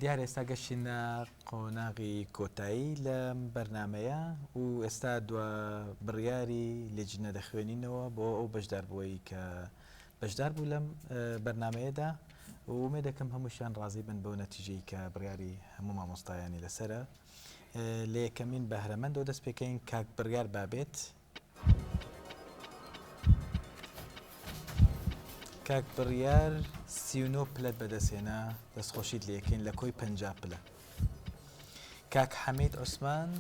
دیارە ئێستا گەشتینە قۆناغی کۆتایی لەم بەرنامەیە و ئێستا دوا بڕیاری لیجنە دەخوێنینەوە بۆ ئەو بەشداربووەی کە بەشدار بوو لەم بەرنامەیەدا و ئومێد دەکەم هەمووشیان ڕازی بن بەو نەتیجەی کە بڕیاری هەموو مامۆستایانی لەسەرە. لە یەکەمین بەهرەمەندەوە دەست پێکەین کاک بڕیار بابێت. کاک بڕیار 39 پلەت بەدەستهێنا دەستخۆشیت لێکەین لە کۆی 50 پلە. کاک حەمید عوسمان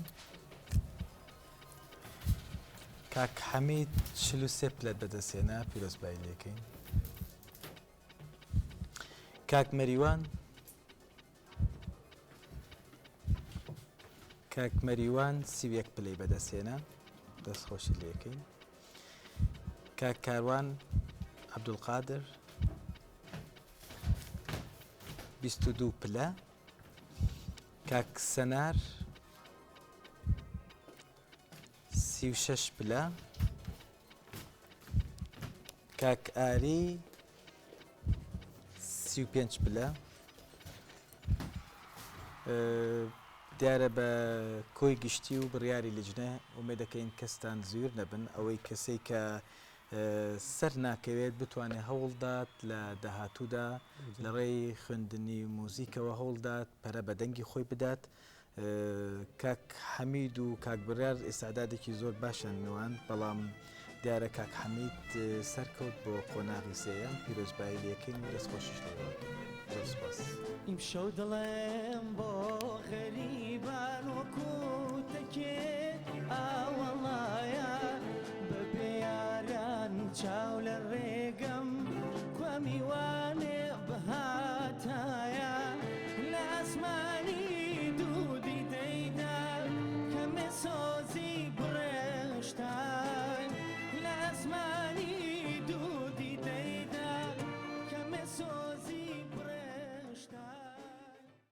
کاک حەمید 43 پلەت بەدەستهێنا پیرۆزبایی لێکەین. کاک مەریوان کاک مەریوان 31 پلەی بەدەستهێنا دەستخۆشی لێکەین. کاک کاروان عەبدولقادر 22 پلە. کاک سەنار 36 پلە. کاک ئاری 35 پلە. دیارە بە کۆی گشتی و بڕیاری لیجنە ئومێد دەکەین کەستان زویر نەبن ئەوەی کەسەی کە سەر ناکەوێت بتوانێت هەوڵدات لە داهاتوودا لە ڕێی خوێندنی موزیکەوە هەوڵدات پەرە بە دەنگی خۆی بدات کاک حەمید و کاک بڕیار ئیستعدادێکی زۆر باشیان نواند، بەڵام دیارە کاک حەمید سەرکەوت بۆ قۆناغی سێیەم، پیرۆزبایی لێکەین و دەستخۆشیش لێوەکەین. زۆر سوپاس. ئیمشەو دڵم بۆ غەریبان وەکو تەکێ ئاوەڵایە بە بێ یاران چاو لە ڕێگەم کوا میوان.